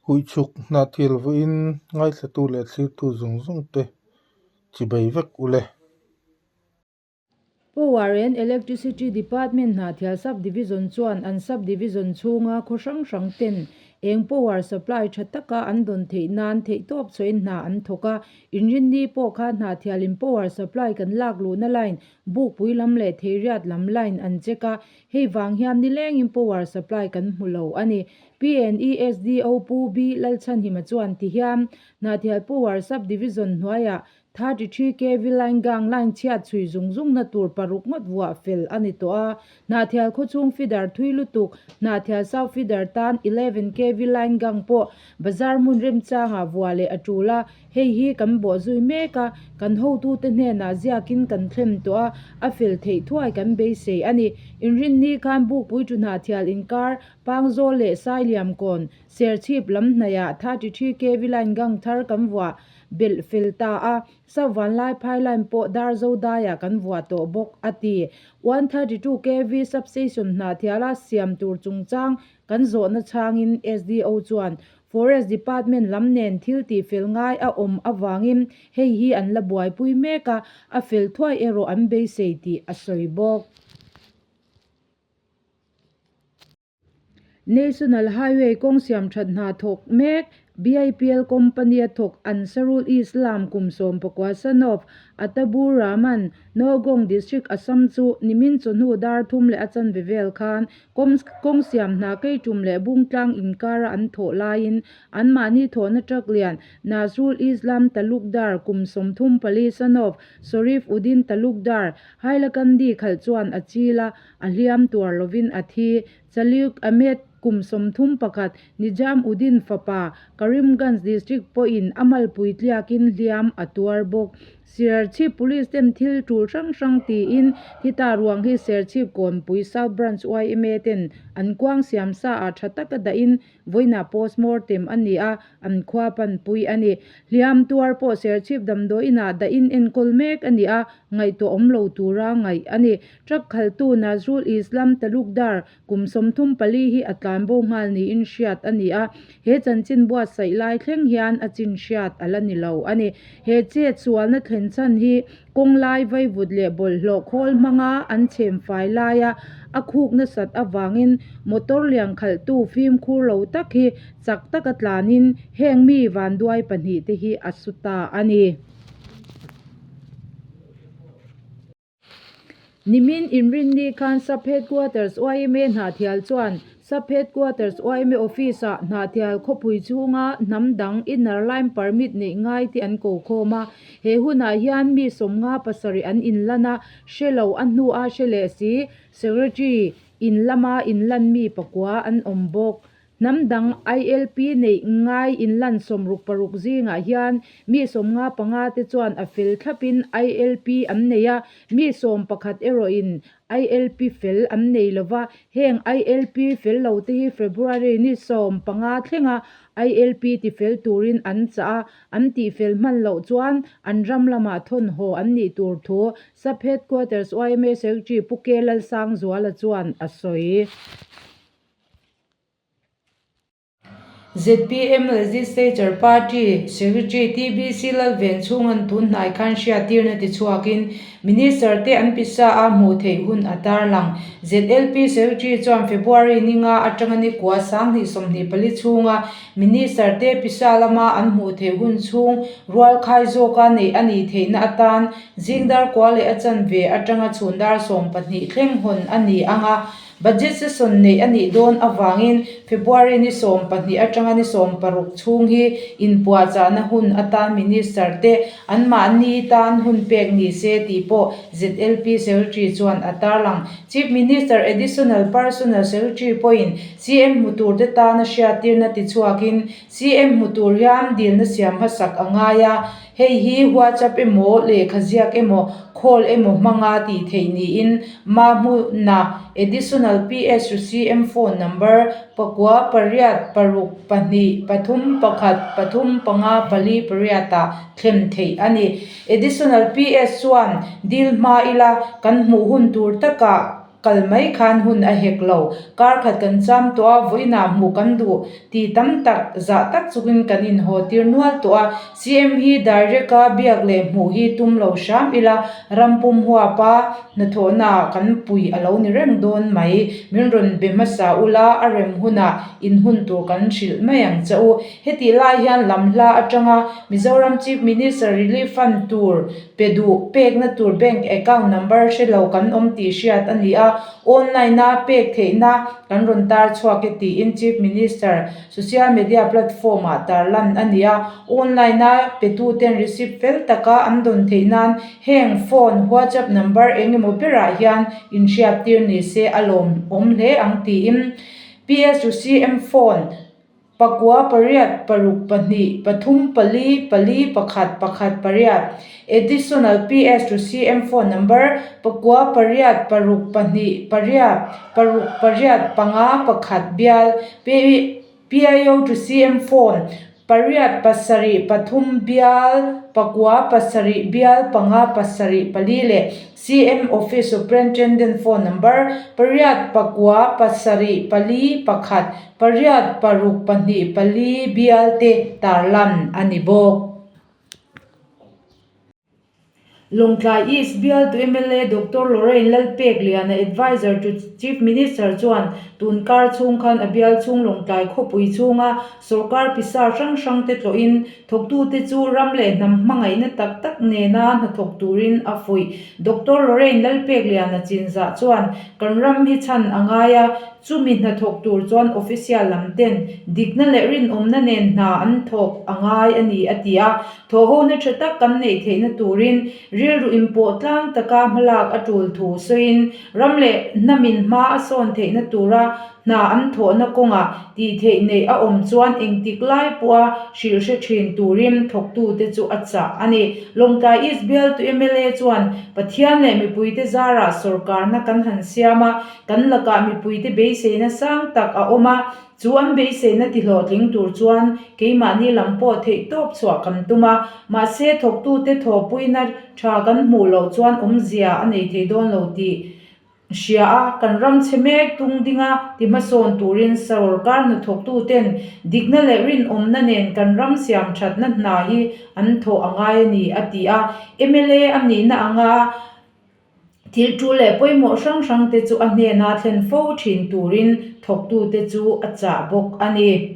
Huichhuk Hnahthial vawiin ngaithlatu leh thlirtu zawng zawng te chibai vek u le. Power and Electricity Department Hnahthial Sub-Division chuan an Sub-Division chhunga khaw hrang hrang ten eng power supply tha taka an dawn theih nan theihtawp chhuahin hna an thawk a. Inrinni pawh kha Hnahthialin power supply kan lak luhna line Bukpui lam leh Theiriat lam line an check a, hei vang hian nilengin power supply kan hmu lo a ni. PNESDO Pu B Lalchhanhima chuan ti hian Hnahthial Power Sub-Division hnuaiah 33 kv line gang line chhiat chhui zung zungna tur paruk ngawt vuah fel a ni tawh a. Hnahthial khawchhung feeder thui lutuk Hnahthial South Feeder tan 11 kv line gang pawh bazar hmun remchangah vuah leh a tul a, hei hi kan bawh zui mek a, kan hotute hnenah ziakin kan thlem tawh a, a fel theih thuai kan beisei a ni. Inrinni khan Bukpui chu Hnahthial inkar Pangzawl leh Sailiamkawn Serchhip lam hnaihah 33 kv line gang thar kan vuah belh fel ta a, South Vanlaiphai line pawh Darzo daiah kan vuah tawh bawk, a ti. 132 kv substation Hnahthiala siam tur chungchang kan zawhna chhangin SDO chuan Forest Department lam nen thil tih fel ngai a awm avangin hei hi an la buaipui mek a, a fel thuai erawh an beisei tih a sawi bawk. National Highway kawng siam that hna thawk mek BIPL company a thawk Ansarul Islam kum 19 son of Atabur Rahman, Nowgong District, Assam chu nimin chawhnu dar thum leh a chanve vel khan kawng siam hna keitum leh bungtlang inkara an thawh laiin anmahni thawhna truck lian Nazrul Islam Talukdar kum 34 son of Sharif Uddin Talukdar, Hailakandi khalh chuan a chil a, A hliam tuar lovin a thi. Chaliuk Ahmed kum 31, Nijam Uddin fapa, Karimganj district pawhin a malpui tliakin hliam a tuar bawk. Serchhip Police ten thil tul hrang hrang tiin thita ruang hi Serchhip Kawnpui South Branch yma ten an kuang siam sa ah tha taka dahin Vawiinah postmortem a ni a, an khua panpui a ni. Hliam tuar pawh Serchhip damdawiinah dahin enkawl mek a ni a, ngaihtuah awm lo tura ngaih a ni. Truck khaltu Nazrul Islam Talukdar kum 34 hi a tlan bo nghal niin hriat a ni a, he chanchin buatsaih lai thleng hian a chin hriat a la ni lo a ni. He chet sualna thlen chhan hi Kawng lai vaivut leh bawlhhlawh khawl hmanga an chhem fai laia a khuk nasat avangin motor lian khalhtu fimkhur lo tak hi chak taka tlanin heng mi vanduai pahnih te hi a su ta a ni. Nimin inrinni khan Sub Headquarters yma Hnahthial chuan Sub Headquarters yma Office-ah Hnahthial khawpui chhunga hnam dang inner line permit neih ngai te an ko khawm a. He hunah hian mi 57 an inlan a, hre lo a hnu a hre leh si Secretary in lama inlan mi pakua an awm bawk. Hnam dang ILP neih ngai inlan 66 zingah hian mi 55 te chuan a fel thlapin ILP an nei a, mi 11 erawhin ILP fel an nei lo va, heng ILP fel lo te hi February ni 15 thlenga ILP ti fel turin an chah a, an tih fel hman loh chuan an ram lamah thawn haw an nih tur thu Sub Headquarters yma Secretary Pu K Lalsangzuala chuan a sawi. Zpm Legislature Party Secretary TBC Lalven chhunga'n tun hnai khan hriattirna tichhuakin Minister te an pisa a hmuh theih hun a tarlang. ZLP Secretary chuan February ni nga atanga ni kua 2024 chhunga Minister te pisa lama an hmuh theih hun chhung rualkhai zawka neih a nih theihna atan zingdar kua leh a chanve atanga chhun dar 12 thleng hawn a ni ang a. Budget session neih a nih dawn avangin February ni 12 atanga ni 16 chhung hi inpuahchahna hun atan Minister te anmahni tan hun pek ni se tih pawh ZLP Secretary chuan a tarlang. Chief Minister Additional Personal Secretary pawhin CM hmu tur te tana hriattirna tichhuakin CM hmu tur hian dilna siam hmasak a ngai a, hei hi WhatsApp emaw, lehkha ziak emaw, call emaw hmanga tih theih niin Mahmuna Additional PS to CM phone number pakua pariat paruk pahnih pathum pakhat pathum panga pali pariat ah thlem theih a ni. Additional PS chuan dil hma ila kan hmuh hun tur takah. kal mai khan hun a hek lo. Kar khat kan cham tawh a, vawiinah hmuh kan duh tih tam tak zah tak chungin kan inhaw tir nual tawh a. CM hi direct a biak leh hmuh hi tum lo hram ila, ram pum huapa hnathawhnaah kan pui a lo ni reng dawn mai. Min rawn be hmasa ula, a rem hunah in hun tur kan hrilh mai ang che u. Hetih lai hian lam hla atanga Mizoram Chief Minister Relief Fund tur pe duh pekna tur bank account number hre lo kan awm tih hriat a ni a, online a pek theihna kan rawn tar chhuak e tiin Chief Minister social media platform ah tarlan a ni a, online a petuten receipt fel taka an dawn theih nan heng phone, WhatsApp number eng emaw berah hian inhriattir ni se a lawm awm hle ang tiin PS to CM phone Pakua pariat paruk pahnih pathum pali pali pakhat pakhat pariat Additional PS to CM phone number pakua pariat paruk pahnih pariat paruk pariat panga pakhat bial PIO to CM phone pariat pasarih pathum bial pakua pasarih bial panga pasarih pali leh CM Office Superintendent phone number pariat pakua pasarih pali pakhat pariat paruk pahnih pali bial te tarlan a ni bawk. Lawngtlai East bialtu mla Doctor Lorraine Lalpekliana Advisor to Chief Minister chuan tun kar chhung khan a bial chhung Lawngtlai khawpui chhunga Sorkar pisa hrang hrang te tlawhin thawktute chu ram leh hnam hmangaihna tak tak nena hnathawk turin a fuih. Doctor Lorraine Lalpekliana chinzah chuan kan ram hi chhan a ngai a, chumi hnathawk tur chuan official lam ten dikna leh rinawmna nen hna an thawk a ngai a ni a ti a. Thawhhona tha tak kan neih theihna turin rilru inpawh tlang taka hmalak a tul thu sawiin ram leh hnamin hma a sawn theihna tura Hna an thawhna kawngah tih theih neih a awm chuan engtik lai pawha hrilh hre thin turin thawktute chu a chah a ni. Lawngtlai East bialtu mla chuan Pathian leh mipuite zarah sawrkarna kan han siam a, kan lakah mipuite beiseina sang tak a awm a, chu an beiseina tihlawhtling tur chuan keimahni lam pawh theih tawp chhuah kan tum a, mahse thawktute thawhpuina tha kan hmuh loh chuan awmzia a nei thei dawn lo tih Hria a, kan ram chhe mek tung dinga ti hmasawn turin sawrkar hnathawktuten dikna leh rinawmna nen kan ram siam thatna hna hi an thawh a ngai a ni, a ti a. Mla a nihna anga thil tul leh pawimawh hrang hrangte chu a hnena thlen fo thin turin thawktute chu a chah bawk a ni.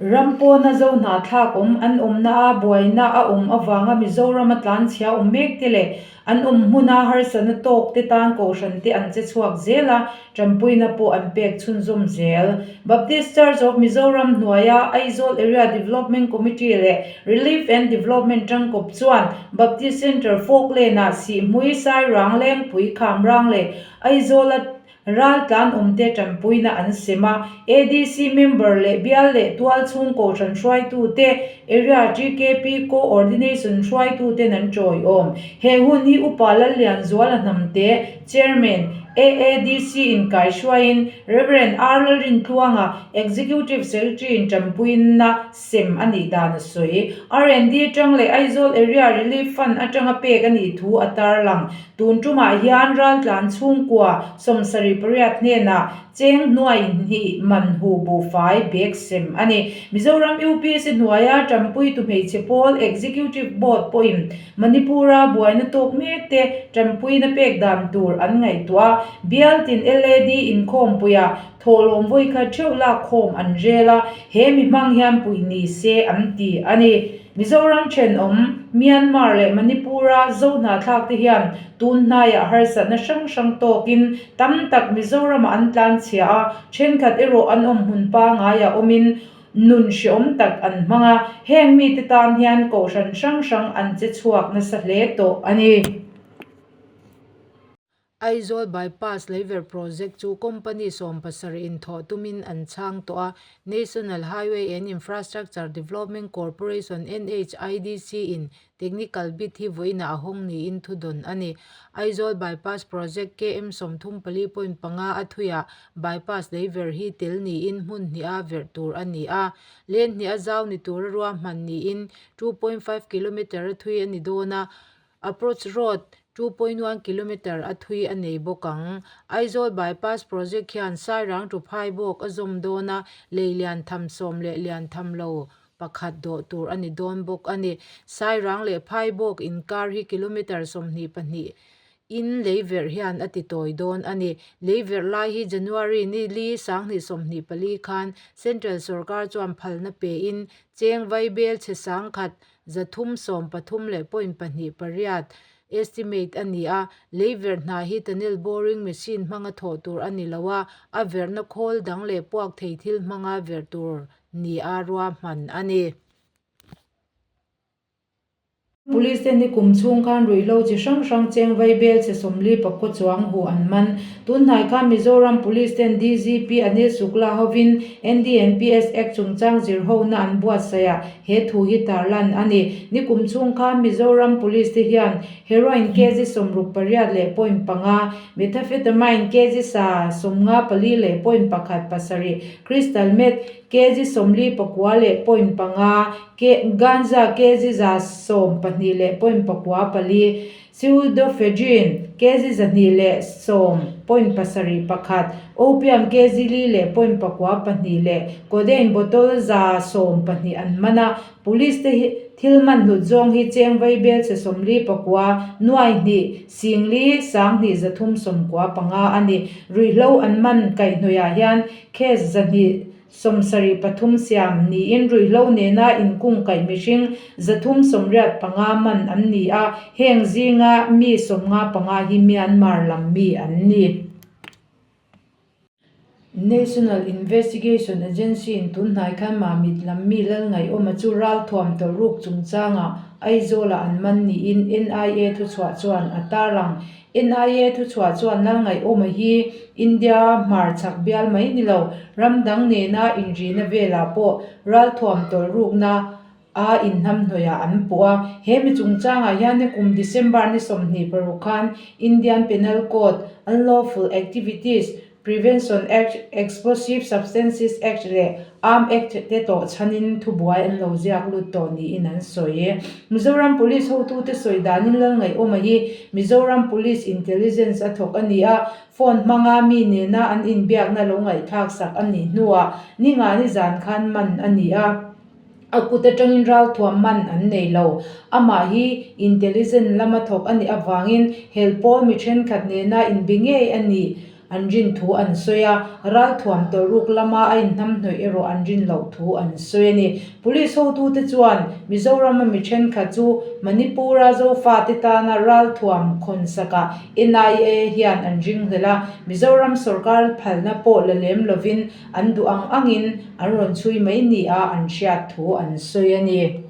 Ram pawna zo hnahthlak awm an awmna a buaina a awm avanga Mizorama tlanchhia awm mek te leh an awm hmuna harsatna tawk te tan kohhran te an che chhuak zel a, tanpuina pawh an pek chhunzawm zel. Baptist Church of Mizoram hnuaia Aizawl Area Development Committee leh Relief and Development tangkawp chuan Baptist Centre Falkland-ah Sihhmui, Sairang, Lengpui, Khamrang leh Aizawla Raltlan awmte tanpuina an sem a, ADC member leh bial leh tual chhung kohhran hruaitute, Area TKP Co-ordination hruaituten an tawiawm. He hun hi Upa Lallianzuala Hnamte, Chairman, AADC in kaihruaiin Rev. R. Lalrintluanga, Executive Secretary in tanpuina sem a nih dan a sawi. R&D atang leh Aizawl Area Relief Fund atanga pek a nih thu a tarlang. Tun tumah hian raltlan chhungkua 78 hnenah cheng hnuai hnih man hu buhfai bag sem a ni. Mizoram UPSC hnuaia tanpuitu hmeichhe pawl Executive Board pawhin Manipur-a buaina tawk mek te tanpuina pek dan tur an ngaihtuah a, bialtin LAD inkhawmpuiah Thawhlawm vawi khat theuh lak khawm an rel a, he mi hmang hian puih ni se an ti a ni. Mizoram thenawm, Myanmar leh Manipur-a Zo hnahthlak te hian tun hnaiah harsatna hrang hrang tawkin tam tak Mizoramah an tlanchhia a, thenkhat erawh an awm hmun pangaiah awmin nun hreawm tak an hmang a, heng mite tan hian kohhran hrang hrang an che chhuak nasa hle tawh a ni. Aizawl Bypass Leiverh Project chu company 70 inthawh tumin an chhang tawh a, National Highway and Infrastructure Development Corporation, NHIDC, in technical bid hi vawiinah a hawng niin thu dawn a ni. Aizawl Bypass Project KM 34.5 a thuiah bypass leiverh hi tel niin hmun hniha verh tur a ni a, lane hniha zau ni tura ruahman niin 2.5 kilometre a thui a ni dawn a, approach road. 2.1 kilometre a thui a nei bawk ang. Aizawl Bypass Project hian Sairang to Phaibawk a zawm dawn a, lei lian tham sawm leh lian tham lo pakhat dawh tur a ni dawn bawk a ni. Sairang leh Phaibawk inkar hi kilometre 22 in lei verh hian a ti tawi dawn a ni. Lei verh lai hi January ni li 2024 khan Central sorkar chuan phalna pein cheng vaibel chhe sangkhat 313 leh point pahnih pariat estimate a ni a, lei verh hna hi tunnel boring machine hmanga thawh tur a ni lo a, a verhna khawl dang leh puak thei thil hmanga verh tur nia ruahman a ni. Police te ni kum chhung khan ruihhlo chi hrang hrang cheng vaibel chhe 40 pakua chuang hu an man. Tunhnai khan Mizoram Police ten DGP Anil Shukla hovin NDNPS Act chungchang zirhona an buatsaih ah he thu hi tarlan a ni. Nikum chhung khan Mizoram Police te hian Heroin kg sawmruk pariat leh point panga, Methamphetamine kg sa sawmnga pali leh point pakhat pasarih, Crystal Meth kg 40 pakua leh point panga, Ganja kg za sawm pahnih leh point pakua pali, Pseudoephedrine kg zahnih leh sawm point pasarih pakhat, Opium kg li leh point pakua pahnih leh Codeine bottle 112 an man a. Police te hi thil man hlut zawng hi cheng vaibel chhe 40 pakua, nuai hnih, singli, sanghnih 395 a ni. Ruihhlo an man kaihhnawihah hian case 200 73 siam niin ruihhlo nena inkung kaih mihring 385 man an ni a, heng zinga mi 55 hi Myanmar lam mi an ni. National Investigation Agency-in tunhnai khan Mamit lam mi Lalngaihawma chu ralthuam tawlhruk chungchangah Aizawlah an man niin NIA thuchhuah chuan a tarlang. NIA thuchhuah chuan Lalngaihawma hi India hmarchhak bial mai ni lo, ram dang nena inrina velah pawh ralthuam tawlhrukna a inhnamhnawihah an puh a. He mi chungchangah hian nikum December ni 26 khan Indian Penal Code, Unlawful Activities, Prevention Act, Explosive Substances Act leh Arm Act te tawh chhanin thubuai an lo ziak lut tawh niin an sawi. Mizoram Police hotute sawi danin Lalngaihawma hi Mizoram Police Intelligence a thawk a ni a, phone hmanga mi nena an inbiakna lo ngaihthlak sak a nih hnuah ningani zan khan man a ni a. A kut atangin ralthuam man an nei lo. Amah hi intelligent lama thawk a nih avangin hel pawl mi thenkhat nena inbi ngei a nih an rin thu an sawi a, ralthuam tawlhruk lama a inhnamhnawih erawh an rin loh thu an sawi a ni. Police hotute chuan Mizorama mi thenkhat chu Manipur-a Zofate tana ralthuam khawnsakah NIA hian an ringhlel a, Mizoram sorkar phalna pawh la lem lovin An duh ang angin an rawn chhui mai nia an hriat thu an sawi a ni.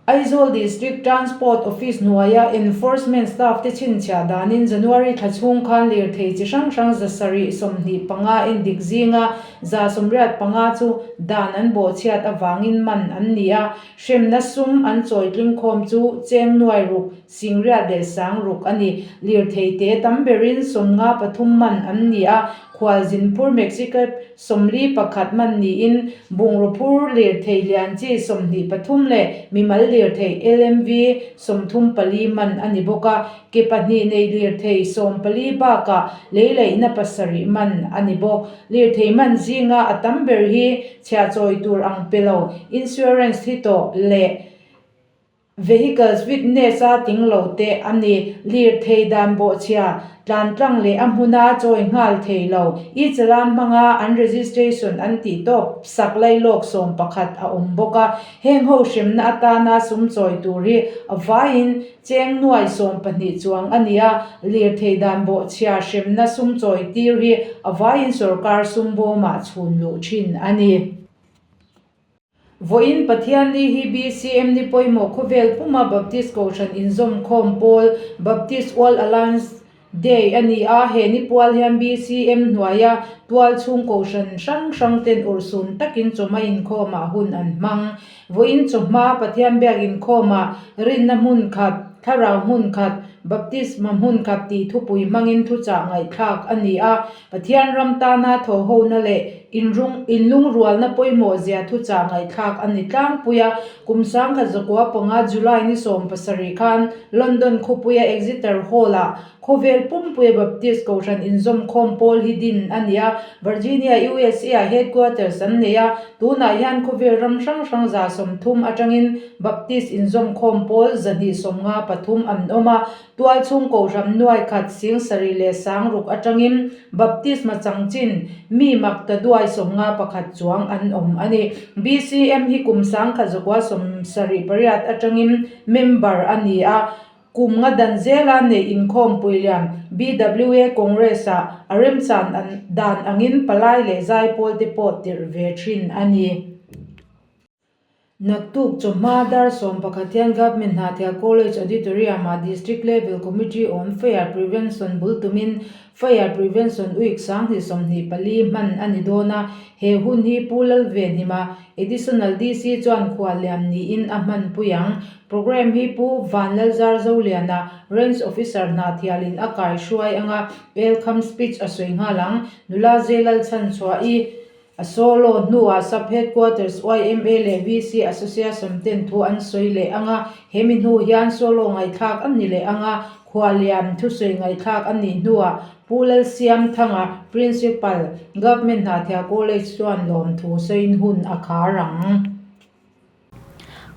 Aizawl District Transport Office hnuaia Enforcement Staff te chhinchhiah danin January thla chhung khan lirthei chi hrang hrang 725 endik zinga 185 chu dan an bawhchhiat avangin man an ni a, hremna sum an chawi tlingkhawm chu cheng nuai ruk Singriat leh Sangruk a ni. Lirthei te tam berin 53 man an ni a, khualzin phur Mexico 41 man niin bungraw phur lirthei lian chi 23 leh mimal lirthei LMV 34 man a ni bawk a, ke pahnih nei lirthei 14 bakah leilaihna pasarih man a ni bawk. Lirthei man zinga a tam ber hi chhiahchawi tur ang pe lo, insurance thi tawh leh Vehicles fitness a tling lo te a ni. Lirthei dan bawhchhia, tlan tlang leh a hmuna chawi nghal thei lo. E-challan hmanga an registration an tih tawp sak lailawk 11 a awm bawk a. Heng ho hremna atana sum chawi tur hi a vaiin cheng nuai 12 chuang a ni a. Lirthei dan bawhchhia hremna sum chawi tir hi a vaiin sorkar sum bawmah chhun luh thin a ni. Vawiin Pathianni hi BCM ni pawimawh khawvel puma Baptist Kohhran inzawmkhawm pawl Baptist World Alliance Day a ni a, he ni pual hian BCM hnuaia tual chhung kohhran hrang hrang ten urhsun takin chawhma inkhawmah hun an hmang. Vawiin chawhma Pathian biak inkhawmah rinna hmun khat, thlarau hmun khat, Baptisma hmun khat tih thupui hmangin thuchah ngaihthlak a ni a. Pathian ram tana thawhhona leh inlungrualna pawimawh zia thuchah ngaihthlak a ni tlangpui a. Kum 1905 July ni 17 khan London khawpuia Exeter Hall-ah Khawvel pumpuia Baptist Kohhran inzawmkhawm pawl hi din a ni a, Virginia, USA-ah headquarters an nei a. Tunah hian khawvel ram hrang hrang 130 atangin Baptist inzawmkhawm pawl 253 an awm a. Tualchhung Kohhran nuai khat 76,000 atangin Baptisma changchin mi mak ta duai 51 chuang an awm a ni. BCM hi kum 1978 atangin member a ni a. Kum nga dan zela neih inkhawmpui lian BWA Congress-ah a remchan dan angin palai leh zaipawl te pawh tirh ve thin a ni. Naktuk chawhma dar 11 hian Government Hnahthial College Auditorium-ah District Level Committee on Fire Prevention bul tumin Fire Prevention Week 2024 hman a ni dawn a, he hun hi Pu Lalvenhima, Additional DC chuan khualliam niin a hmanpui ang. Programme hi Pu Vanlalzar Zoliana, Range Officer Hnahthialin a kaihruai anga welcome speech a sawi nghal ang. Nula Zelal Chhanchhuahi a solo hnuah Sub Headquarters yma leh VC Association ten thu an sawi leh anga, hemi hnu hian solo ngaihthlak a ni leh anga, khualliam thusawi ngaihthlak a nih hnuah Pu Lalsiamthanga, Principal, Government Hnahthial College chuan lawmthu sawiin hun a khar ang.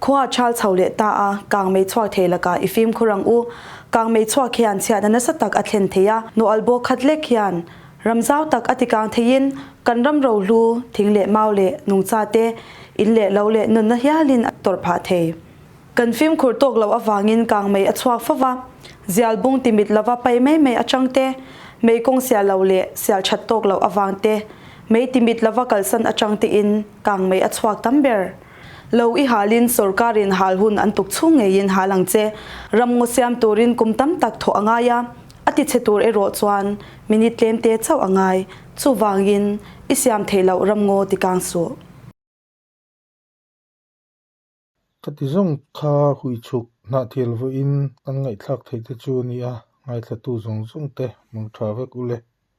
Khua a chal chho leh ta a, kang mei chhuak thei lakah i fimkhur ang u. Kang mei chhuak hian chhiatna nasa tak a thlen thei a, nawh albaw khat lek hian ram zau tak a tikang theiin kan ram rohlu, thing leh mau leh nungcha te, in leh lo leh nunna hialin a tawrh phah thei. Kan fimkhur tawk loh avangin kang mei a chhuak fo va, zial bung ti mit lova pai mai mai atang te, mei kawng sial lo leh sial that tawk loh avang te, mei ti mit lova kalsan atang tein kang mei a chhuak tam ber. Lo i halin sorkarin hal hun an tuk chhung ngeiin hal ang che. Ramngaw siam turin kum tam tak thawh a ngai a, a ti chhe tur erawh chuan minute tlem te chauh a ngai. Chuvangin i siam theih loh ramngaw ti kang suh. Khati zawng kha huichhuk hnahthial vawiin kan ngaihthlak theih te chu a ni a, ngaithlatu zawng zawng te mangtha vek u le.